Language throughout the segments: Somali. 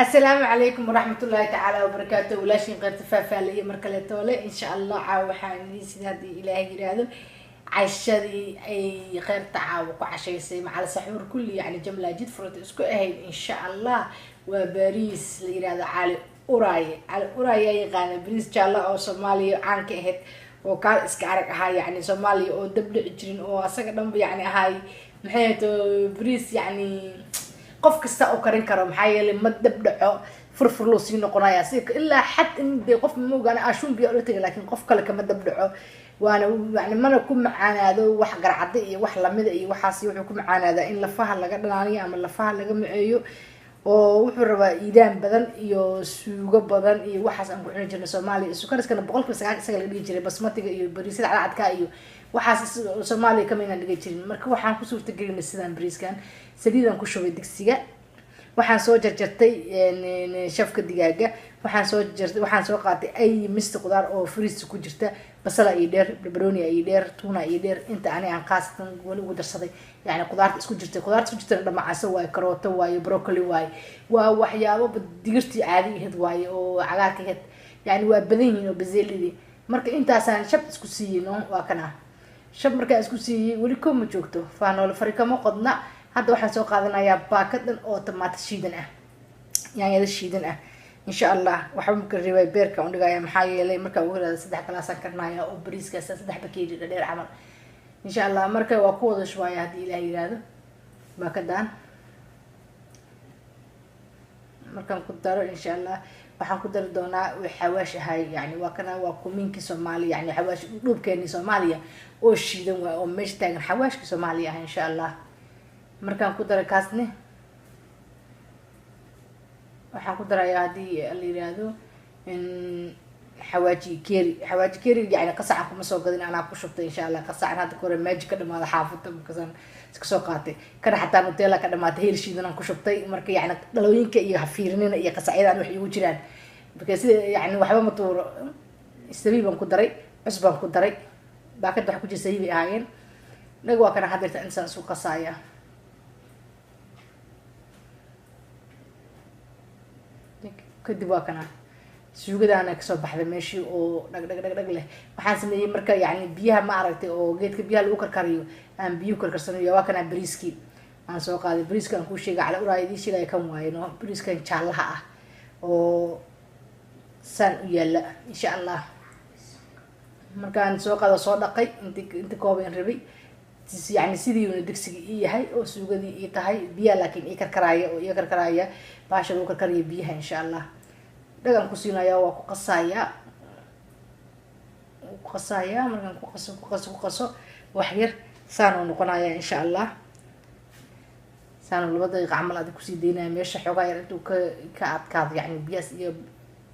Asalaamu calaykum waraxmatullaahi tacaala wabarakaatu. Walaashiin qeyrta faahfaahla mar kale toole, insha Allah. Caawa waxaan idiin sida haddii Ilaahay yiraahdo cashadii ay kheyrta caawa ku cashaysay macal saxuur kulli, yani jamla jid furata isku ahayd, insha Allah. Waa bariis la yiraahdo Cali Uraaye. Cali Uraaye yaa yaqaana? Bariis jaalla oo Soomaaliya caan ka ahayd oo kaal iska arag ahaa, yani Soomaaliya oo dab dhici jirin oo asaga dhanba yani ahaay. Maxay ahayd? Bariis yani qof kasta oo karin karo, maxaa yeelay ma dab dhaco, furfur loo sii noqonaya si ilaa xad in dee qof ma ogaana ashuun biyo ula tagay, laakiin qof kale kama dab dhaco. Waana yani mana ku macaanaado wax garcadda iyo wax lamida iyo waxaas. Wuxuu ku macaanaadaa in lafaha laga dhalaaniyo ama lafaha laga maceeyo, oo wuxuu rabaa iidaan badan iyo suugo badan iyo waxaas aan ku cuni jirnay Soomaaliya. Sukariskana 90% isaga laga dhigi jiray, basmatiga iyo bariisyada cadcadka iyo waxaas Soomaaliya kama inaan dhigan jirin. Marka waxaan ku suurtagelinay sidaan bariiskan. Saliidaan ku shubay digsiga, waxaan soo jarjartay shafka digaaga, waxaan soo jartay, waxaan soo qaatay ay misti qudaar oo fariis ku jirta, basala iyo dheer, barbarooni iyo dheer, tuuna iyo dheer. Inta ani aan khaasatan weli ugu darsaday, yani qudaarta isku jirtay, qudaarta isku jirtana dhamacaso waaye, karooto waaye, broccoli waaye, waa waxyaabo digirtii caadi ahayd waaye oo cagaarka ahayd, yani waa badan yihiin oo bazeelidii. Marka intaasaan shab isku siiyey. No, waa kana shab markaan isku siiyey, weli ko ma joogto, faanoole fari kama qodna. Hadda waxaan soo qaadanayaa baakad dhan oo tamaato shiidan ah, yaanyada shiidan ah, insha Allah. Waxba maka reebay, beerka un dhigaya, maxaa yeelay markaa ugu yiraahdo 3 galaasaan karnaya oo bariiskaas 3 bakeeri dhadheer camal, insha Allah. Marka waa ku wada shubaya haddii Ilaah yiraahdo. Baakadan markaan ku daro, insha Allah, waxaan ku dari doonaa xawaash ahay, yani waa kana, waa kumiinkii Soomaaliya, yani xawaash dhuubkeenii Soomaaliya oo shiidan waay oo meesha taagan, xawaashkii Soomaaliya ah, insha Allah. Markaan ku daro kaasne, waxaan ku darayaa haddii la yiraahdo xawaaji keri. Xawaaji keri yani qasacan kuma soo gadin, anaa ku shubtay, insha Allah. Qasacan hadda ka hore maaji ka dhamaada xaafada markaasaan iska soo qaatay, kana xataa Nutella ka dhamaatay, heel shiidan aan ku shubtay. Marka yani dhalooyinka iyo hafiirinina iyo qasacyadan wax igu jiraan, marka sida yani waxba ma tuuro. Sabiib baan ku daray, cusbaan ku daray, baakada wax ku jira sabiib ay ahaayeen. Dhaga waa kana hadeerta intaan isku qasaaya. Kadib waa kana suugadaana kasoo baxday meeshii oo dhag dhag dhag dhag leh. Waxaan sameeyey marka yani biyaha ma aragtay oo geedka biyaha lagu karkariyo aan biyuhu karkarsanayo. Waa kana bariiskii aan soo qaaday, bariiska aan kuu sheegay, Cali Uraa idiin sheegaya, kan waaye. No, bariiskan jaallaha ah oo saan u yaala, insha Allah. Markaan soo qaado, soo dhaqay inti kooban rabay, yani sidiiuna digsiga ii yahay oo suugadii ii tahay, biyaha laakiin ii karkaraaya oo ii karkaraaya baasha lagu karkaraya biyaha, insha Allah. Dhagan ku siinaya, waa ku qasayaa, ku qasayaa. Markaan ku qaso, ku qaso, ku qaso wax yar, saan uu noqonaya, insha Allah. Saan 2 daqiiqa camal adig kusii daynaya meesha xoogaa yar intuu ka adkaado, yani biyaas iyo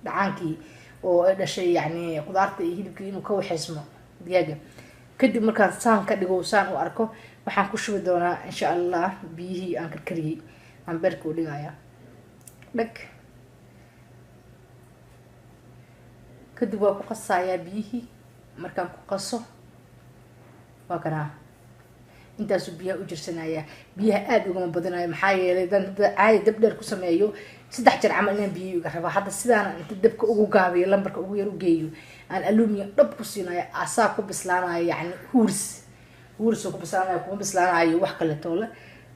dhacaankii oo ay dhashay, yani qudaarta iyo hilibkii inuu ka waxaysmo digaaga. Kadib markaan saan ka dhigo, saan u arko, waxaan ku shubi doonaa, insha Allah, biyihii aan karkariyey aan beerka u dhigaya dhag. Kadib waa ku qasayaa biyihii. Markaan ku qaso, waa kanaa intaasuu biyaha u jirsanaya. Biyaha aada ugama badinayo, maxaa yeelay dan caadi dab dheer ku sameeyo 3 jeer camal inaan biyihi uga rabaa. Hadda sidaana inta dabka ugu gaabiyo, lambarka ugu yar u geeyo, aan aluminium dhab ku siinayo, asaa ku bislaanayo, yani huuris huuris oo ku bislaanayo, kuma bislaanayo wax kale toole.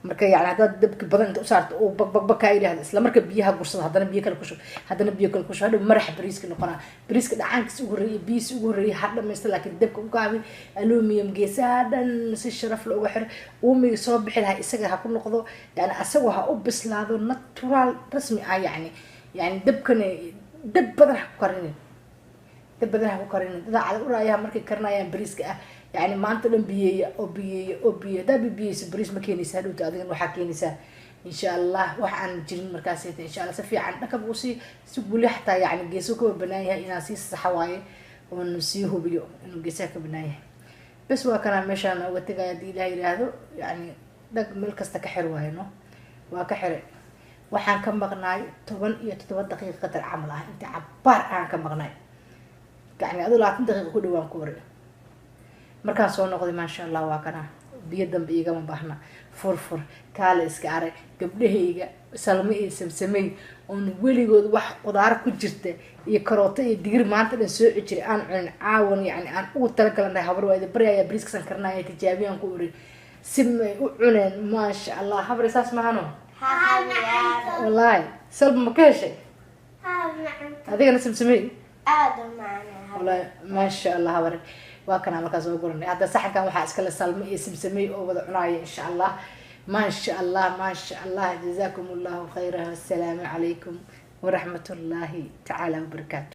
Marka yani haddaad dabki badan inta u saarto uu bag bag bag kaa yidhahdo, isla marka biyaha gursada, haddana biyo kale ku shub, haddana biyo kale ku shub, hadhow marax bariiska noqonaa. Bariiska dhacaankiisa ugu horreeyay, biyihiisa ugu horreeyay ha dhamaysta, laakiin dabka u gaabi, aluminium geesaha dhan si sharaf la uga xir. Uumiga soo bixi lahaa isaga ha ku noqdo, yani asagoo ha u bislaado natural rasmi ah. Yani dabkana dab badan ha ku karinin, dab badan ha ku karinin. Dadaa Cali Uraayaha markay karinayaan bariiska ah, yani maanta dhan biyeeya oo biyeeya oo biyeeya. Haddaa biyeyso bariis ma keenaysa, hadhowta adigan waxaa keenaysaa, insha Allah, wax aan jirin. Markaas insha Allah si fiican dhakab usii si weli xataa yani geeso kaba banaan yahay inaan sii saxa waaye oon sii hubiyo inuu geesaha ka banaan yahay. Bes, waa kanaa meeshaan uga tegaya haddii Ilaah yiraahdo. Yani dhag meel kasta ka xir waayo. No, waa ka xiray. Waxaan ka maqnaay 17 daqiiqa qadar camal ah, inta cabaar aan ka maqnaay, yani aduu 20 daqiiqa ku dhawaan ku waray. Markaan soo noqday, maasha Allah, waa kana, biyo dambe igama baahna, furfur kaale iska arag gabdhahayga. Salmo iyo Samsamey oon weligood wax qudaar ku jirta iyo karooto iyo digir maanta dhan soo jiray aan cunin, caawan yani aan ugu talagalanay, habar waa idin baryayaa, bariiskasan karinaya tijaabiyaan ku uri, si may u cuneen. Maasha Allah, habar, saas mahano? Wallaahi, Salma, ma ka heshay adigana, Samsamey? Wallaahi, maasha Allah, habar, waa kanaa markaa soo guranay. Hadda saxankan waxaa iskale Salmo iyo Samsamey oo wada cunaaya, insha Allah. Maasha Allah, maasha Allah, jazaakum Allahu khayra. Wassalaamu calaykum waraxmat ullaahi tacaala wabarakaatu.